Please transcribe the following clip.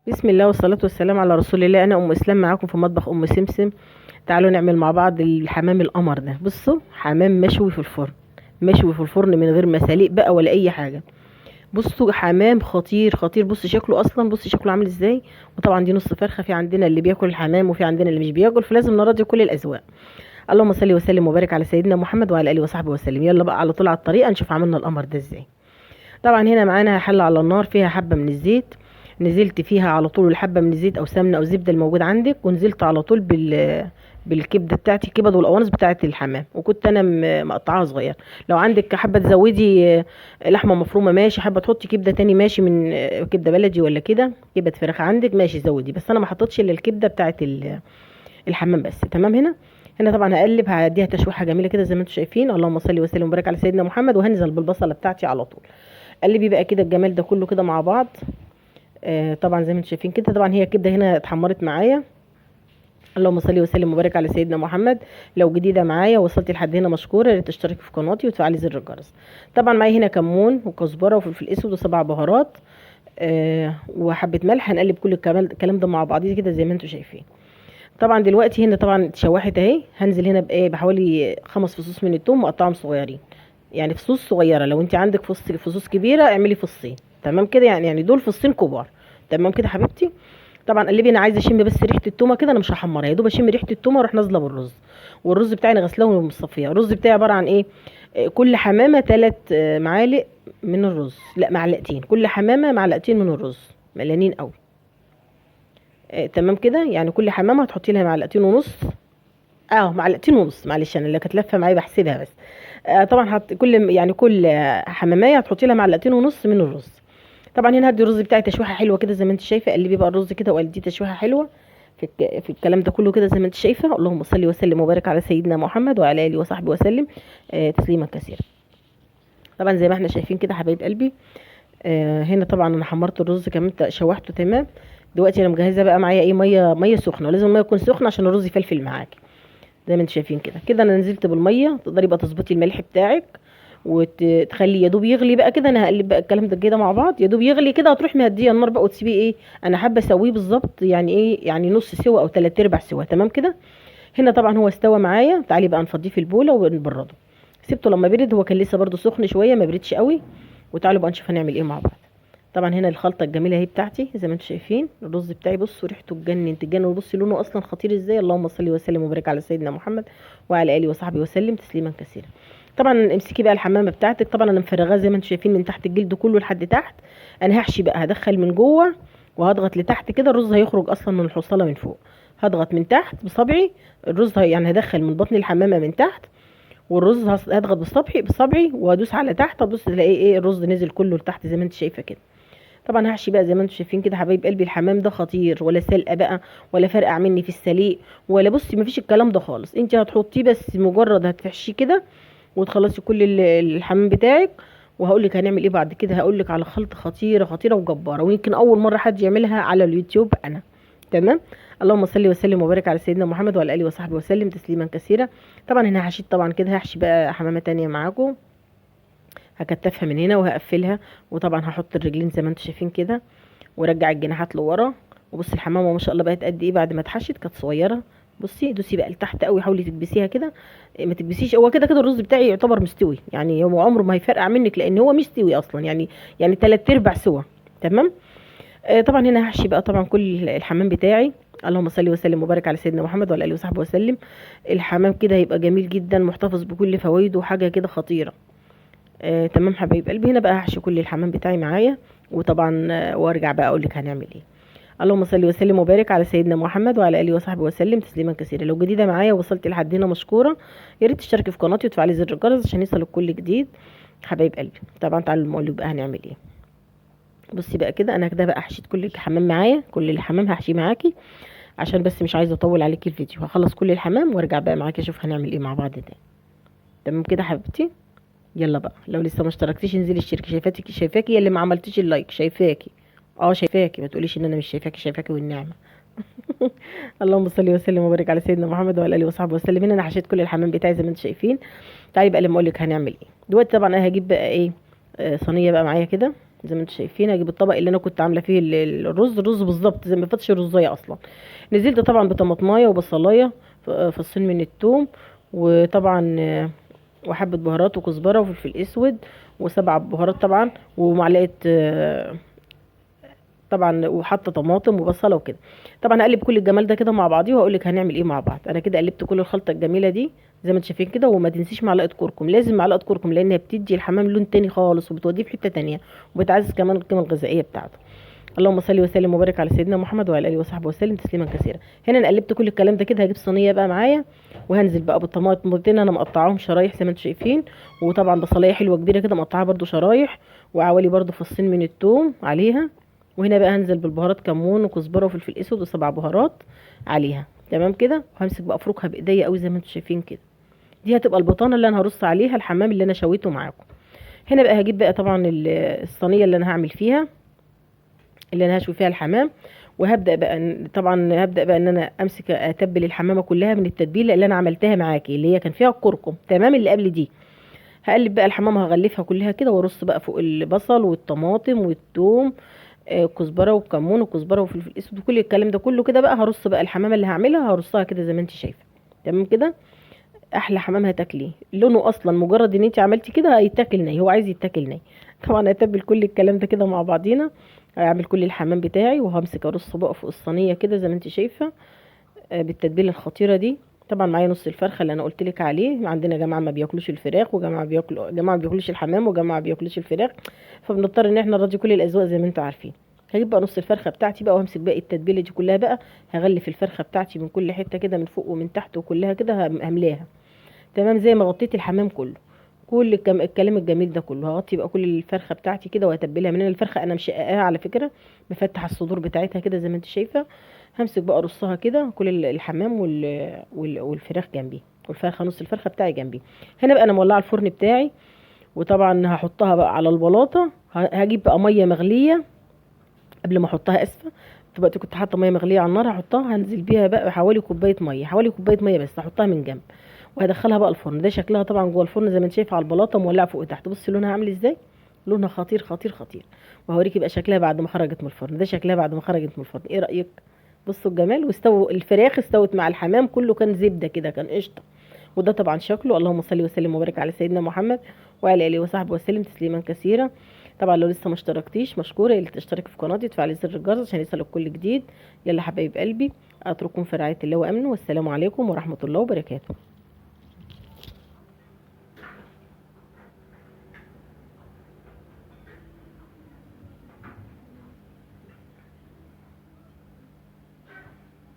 بسم الله والصلاة والسلام على رسول الله. أنا أم إسلام معاكم في مطبخ أم سمسم. تعالوا نعمل مع بعض الحمام القمر ده. بصوا، حمام مشوي في الفرن، مشوي في الفرن من غير مساليق بقى ولا أي حاجة. بصوا حمام خطير خطير. بصوا شكله أصلا، بصوا شكله عامل إزاي. وطبعا دي نص فرخة، في عندنا اللي بياكل الحمام وفي عندنا اللي مش بياكل، فلازم نراضي كل الأذواق. اللهم صل وسلم وبارك على سيدنا محمد وعلى آله وصحبه وسلم. يلا بقى على طول على الطريقة نشوف عملنا القمر ده إزاي. طبعا هنا معانا حلة على النار فيها حبة من الزيت، نزلت فيها على طول الحبة من الزيت أو سمنة أو زبدة الموجود عندك، ونزلت على طول بالكبدة بتاعتي، الكبد والقوانص بتاعت الحمام، وكنت أنا مقطعاها صغير. لو عندك حابة تزودي لحمة مفرومة ماشي، حابة تحطي كبدة تاني ماشي، من كبدة بلدي ولا كده كبد فراخ عندك ماشي زودي، بس أنا ما حطيتش إلا الكبدة بتاعت الحمام بس. تمام. هنا طبعا هقلب، هديها تشويحة جميلة كده زي ما انتم شايفين. اللهم صل وسلم وبارك على سيدنا محمد. وهنزل بالبصلة بتاعتي على طول. قلبي بقى كده الجمال ده كله كده مع بعض. طبعا زي ما انتم شايفين كده. طبعا هي الكبده هنا اتحمرت معايا. اللهم صل وسلم وبارك على سيدنا محمد. لو جديدة معايا وصلتي لحد هنا مشكورة، يا ريت تشتركي في قناتي وتفعلي زر الجرس. طبعا معايا هنا كمون وكزبره وفلفل اسود وسبع بهارات، وحبه ملح. هنقلب كل الكلام ده مع بعضيه كده زي ما انتم شايفين. طبعا دلوقتي هنا طبعا اتشوحت اهي. هنزل هنا بايه، بحوالي 5 فصوص من الثوم مقطعهم صغيرين، يعني فصوص صغيرة. لو انت عندك فصوص كبيرة اعملي فصين. تمام كده، يعني دول فصين كبار. تمام كده حبيبتي. طبعا قلبي، انا عايزه اشم بس ريحه التومه كده، انا مش هحمرها، يا دوب اشم ريحه التومه واروح نازله بالرز. والرز بتاعي انا غسلاه ومصفيه. الرز بتاعي عبارة عن ايه؟ كل حمامه 3 معالق من الرز، لا معلقتين، كل حمامه معلقتين من الرز، مليانين قوي. تمام كده، يعني كل حمامه هتحطي لها معلقتين ونص، معلقتين ونص، معلش انا اللي كانت لفه معايا بحسبها بس. طبعا كل حماميه هتحطي لها معلقتين ونص من الرز. طبعا هنا هدي الرز بتاعي تشويحه حلوة كده زي ما انت شايفه. قلبي بقى الرز كده وقلبي تشويحه حلوة في الكلام ده كله كده زي ما انت شايفه. اللهم صل وسلم وبارك على سيدنا محمد وعلى اله وصحبه وسلم، تسليما كثيرا. طبعا زي ما احنا شايفين كده حبايب قلبي. هنا طبعا انا حمرت الرز كمان، شوحته تمام. دلوقتي انا مجهزة بقى معايا ايه، مية سخنة، ولازم المية تكون سخنة عشان الرز يفلفل معاكي زي ما انتم شايفين كده. كده انا نزلت بالمية، تقدري بقى تظبطي الملح بتاعك وتخلي يا دوب يغلي بقى كده. انا هقلب بقى الكلام ده كده مع بعض، يا دوب يغلي كده هتروح مهديه النار بقى وتسيبيه ايه، انا حابة اسويه بالظبط يعني ايه، يعني نص سوا او 3/4 سوا. تمام كده. هنا طبعا هو استوى معايا. تعالي بقى نفضيه في البوله ونبرده. سبته لما برد، هو كان لسه برده سخن شوية ما بردش قوي. وتعالوا بقى نشوف هنعمل ايه مع بعض. طبعا هنا الخلطة الجميلة اهي بتاعتي زي ما انتم شايفين. الرز بتاعي بصوا ريحته تجنن تجنن، وبصي لونه اصلا خطير ازاي. اللهم صل وسلم وبارك على سيدنا محمد وعلى اله وصحبه وسلم تسليما كثيرا. طبعا امسكي بقى الحمامة بتاعتك. طبعا انا مفرغاه زي ما انتم شايفين من تحت الجلد كله لحد تحت. انا هحشي بقى، هدخل من جوه وهضغط لتحت كده، الرز هيخرج اصلا من الحصاله من فوق. هضغط من تحت بصبعي الرز، يعني هدخل من بطن الحمامة من تحت، والرز هضغط بصبعي وادوس على تحت. هتبص تلاقي ايه، الرز نزل كله لتحت زي ما انت شايفه كده. طبعا هحشي بقى زي ما انتم شايفين كده حبايب قلبي. الحمام ده خطير، ولا سلقه بقى ولا فرقع مني في السليق ولا بصي، مفيش الكلام ده خالص. انت هتحطيه بس مجرد هتحشيه كده وتخلصي كل الحمام بتاعك. وهقول لك هنعمل ايه بعد كده، هقول لك على خلطه خطيرة خطيرة وجباره، ويمكن اول مرة حد يعملها على اليوتيوب انا. تمام. اللهم صل وسلم وبارك على سيدنا محمد وعلى اله وصحبه وسلم تسليما كثيرا. طبعا هنا حشيت طبعا كده، هحشي بقى حمامه تانية معاكم، هكتفها من هنا وهقفلها، وطبعا هحط الرجلين زي ما انتم شايفين كده، وارجع الجناحات لورا. وبصي الحمامة ما شاء الله بقت قد ايه بعد ما اتحشت، كانت صغيرة. بصي دوسي بقى لتحت قوي، حاولي تكبسيها كده، ما تكبسيش. هو كده كده الرز بتاعي يعتبر مستوي، يعني هو عمره ما هيفرقع منك لان هو مستوي اصلا، يعني 3/4 سوا. تمام. طبعا هنا هحشي بقى طبعا كل الحمام بتاعي. اللهم صل وسلم وبارك على سيدنا محمد وعلى اله وصحبه وسلم. الحمام كده هيبقى جميل جدا، محتفظ بكل فوائده وحاجه كده خطيرة. تمام حبايب قلبي. هنا بقى هحشي كل الحمام بتاعي معايا، وطبعا وارجع بقى اقول لك هنعمل ايه. اللهم صل وسلم وبارك على سيدنا محمد وعلى اله وصحبه وسلم تسليما كثيرا. لو جديدة معايا وصلتي لحد هنا مشكورة، يا ريت تشتركي في قناتي وتفعلي زر الجرس عشان يوصلك كل جديد حبايب قلبي. طبعا تعالوا اقول لك بقى هنعمل ايه. بصي بقى كده، انا كده بقى حشيت كل الحمام معايا، كل الحمام هحشيه معاكي عشان بس مش عايزه اطول عليكي الفيديو. هخلص كل الحمام وارجع بقى معاكي اشوف هنعمل ايه مع بعض تاني. تمام كده حبيبتي. يلا بقى، لو لسه ما اشتركتيش انزلي اشتركي. شايفاكي شايفاكي يا اللي ما عملتيش ال like، شايفاكي، شايفاكي، ما تقوليش ان انا مش شايفاكي، شايفاكي والنعمة. اللهم صل وسلم وبارك على سيدنا محمد وعلى اله وصحبه وسلم. هنا انا حشيت كل الحمام بتاعي زي ما انتم شايفين. تعالي بقى لما اقول لك هنعمل ايه دلوقتي. طبعا انا هجيب بقى ايه، صينية بقى معايا كده. زي ما انتم شايفين. هجيب الطبق اللي انا كنت عامله فيه الرز، الرز بالظبط زي ما فاتش الرزايه اصلا. نزلت طبعا بطماطمايه وبصلايه، فصين من الثوم، وطبعا وحبه بهارات وكزبره وفلفل اسود وسبع بهارات طبعا، ومعلقة طبعا، وحاطه طماطم وبصله وكده. طبعا اقلب كل الجمال ده كده مع بعضيه، وهقول لك هنعمل ايه مع بعض. انا كده قلبت كل الخلطة الجميلة دي زي ما انتم شايفين كده. وما تنسيش معلقه كركم، لازم معلقه كركم، لانها بتدي الحمام لون تاني خالص، وبتوديه في حتة تانية، وبتعزز كمان القيمة الغذائية بتاعته. اللهم صل وسلم وبارك على سيدنا محمد وعلى اله وصحبه وسلم تسليما كثيرا. هنا انا قلبت كل الكلام ده كده. هجيب صينية بقى معايا، وهنزل بقى بالطماطمتين انا مقطعاهم شرايح زي ما انتم شايفين، وطبعا بصلايه حلوة كبيرة كده مقطعاها برده شرايح، وعوالي برده فصين من الثوم عليها. وهنا بقى هنزل بالبهارات، كمون وكزبره وفلفل اسود وسبع بهارات عليها. تمام كده. وهمسك بقى افركها بايديا قوي زي ما انتم شايفين كده. دي هتبقى البطانة اللي انا هرص عليها الحمام اللي انا شويته معاكم. هنا بقى هجيب بقى طبعا الصينية اللي انا هعمل فيها، اللي انا هشوي فيها الحمام، وهبدا بقى طبعا هبدا بقى ان انا امسك اتبل الحمامة كلها من التتبيله اللي انا عملتها معاكي، اللي هي كان فيها الكركم. تمام. اللي قبل دي هقلب بقى الحمامة، هغلفها كلها كده، وارص بقى فوق البصل والطماطم والثوم، كزبره وكمون وكزبره وفلفل اسود وكل الكلام ده كله كده. بقى هرص بقى الحمامة اللي هعملها، هرصها كده زي ما انت شايفه. تمام كده. احلى حمام هتاكليه، لونه اصلا مجرد ان انت عملتي كده هيتاكل ني، هو عايز يتاكل ني. طبعا هتبل كل الكلام ده كده مع بعضينا. هعمل كل الحمام بتاعي، وهمسك ارص بقى فوق الصينية كده زي ما انت شايفه، بالتتبيله الخطيرة دي. طبعا معايا نص الفرخه اللي انا قلت لك عليه. عندنا جماعة ما بياكلوش الفراخ، وجماعه بياكلوا، جماعة ما بياكلوش الحمام، وجماعه ما بياكلوش الفراخ، فبنضطر ان احنا نراضي كل الاذواق زي ما انتم عارفين. هجيب بقى نص الفرخه بتاعتي بقى، وامسك باقي التتبيله دي كلها بقى، هغلف الفرخه بتاعتي من كل حتة كده، من فوق ومن تحت وكلها كده هملاها. تمام. زي ما غطيت الحمام كله، كل الكلام الجميل ده كله هغطي بقى كل الفرخه بتاعتي كده، وهتبلها من هنا. الفرخه انا مشققاها على فكرة، بفتح الصدور بتاعتها كده زي ما انت شايفه. همسك بقى ارصها كده كل الحمام والفراخ جنبي، والفرخه نص الفرخه بتاعي جنبي. هنا بقى انا مولعه الفرن بتاعي، وطبعا هحطها بقى على البلاطه. هجيب بقى مية مغليه قبل ما احطها، اسفه دلوقتي كنت حاطه مية مغليه على النار، هحطها هنزل بيها بقى حوالي كوباية مية، حوالي كوباية مية بس، هحطها من جنب وهدخلها بقى الفرن. ده شكلها طبعا جوه الفرن زي ما انت شايفه على البلاطه مولعه فوق وتحت. بصي لونها عامل ازاي، لونها خطير خطير خطير. وهوريكي بقى شكلها بعد ما خرجت من الفرن. ده شكلها بعد ما خرجت من الفرن، ايه رايك؟ بصوا الجمال. واستووا الفراخ، استوت مع الحمام كله، كان زبدة كده، كان قشطه. وده طبعا شكله. اللهم صل وسلم وبارك على سيدنا محمد وعلى اله وصحبه وسلم تسليما كثيرا. طبعا لو لسه ما اشتركتيش مشكورة اللي تشترك في قناتي وتفعلي زر الجرس عشان يصلك كل جديد. يلا حبايب قلبي، اترككم في رعاية الله وامنه، والسلام عليكم ورحمة الله وبركاته.